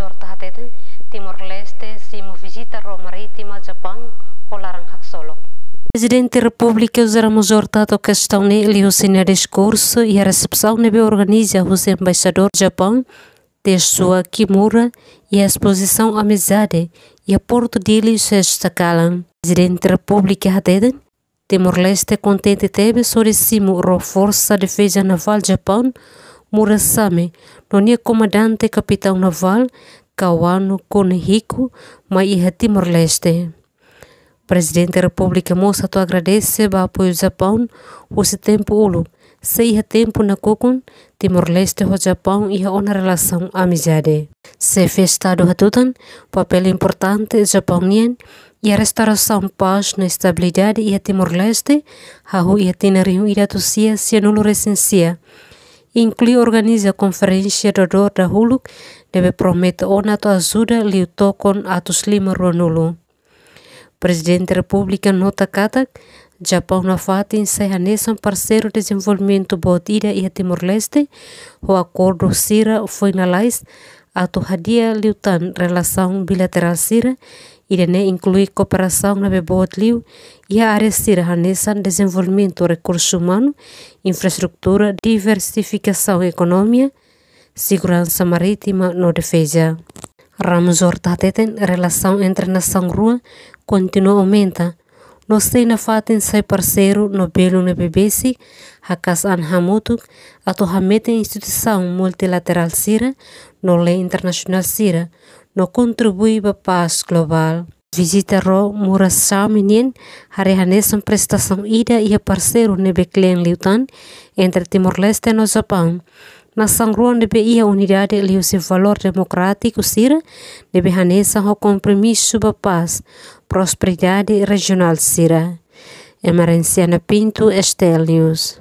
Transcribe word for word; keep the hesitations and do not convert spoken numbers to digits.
Horta hateten, Timor-Leste simu vizita ró marítima Japaun ho laran haksolok. Prezidente Repúblika José Ramos Horta hato'o kestaun ne'e liuhusi nia diskursu iha resepsaun ne'ebé organiza husi Embaixadór Japaun, Tetsuya Kimura, iha espozisaun amizade iha Portu Dili, sesta kalan. Prezidente Repúblika hateten, Timor-Leste kontente tebes hodi simu ró Forsa Defeza Navál Japaun, Murasame, no nia komandante kapitaun navál, Kawano Kunihiko, mai iha Timor-Leste. Prezidente Repúblika mós hato'o agradese ba apoiu Japaun husi tempu uluk, sei iha tempu nakukun, Timor-Leste ho Japaun iha ona relasaun amizade. Xefe Estadu hatutan, papél importante Japaun nian iha restaurasaun pás no estabilidade iha Timor-Leste, hahú iha tinan rihun ida atus sia sianulu resin sia, inklui organiza konferénsia dodor dahuluk ne'ebé promete ona atu ajuda liu tokon atus lima ruanulu. Prezidente Repúblika nota katak, Japaun nafatin sai hanesan parseiru dezenvolvimentu boot ida iha Timor-Leste, ho akordu sira foin lalais atu hadi'a liután relasaun bilaterál sira, ida-ne'e inklui kooperasaun ne'ebé boot liu iha área sira hanesan dezenvolvimentu rekursu umanu, infraestrutura, diversifikasaun ekonomia, seguransa marítima no defeza. Ramos Horta hateten, relasaun entre nasaun rua kontinua aumenta, no sei nafatin sai parseiru no belun ne'ebé besik, haka'as an hamutuk atu hametin instituisaun multilaterál sira no lei internasionál sira, no kontribui ba pás globál. Vizita ró Murasame nian haree hanesan prestasaun ida iha parseiru ne'ebé kle'an liután entre Timor-Leste no Japaun, nasaun rua ne'ebé iha unidade liuhusi valór demokrátiku sira, ne'ebé hanesan ho kompromisu ba pás, prosperidade rejionál sira. Emerenciana Pinto, S T L News.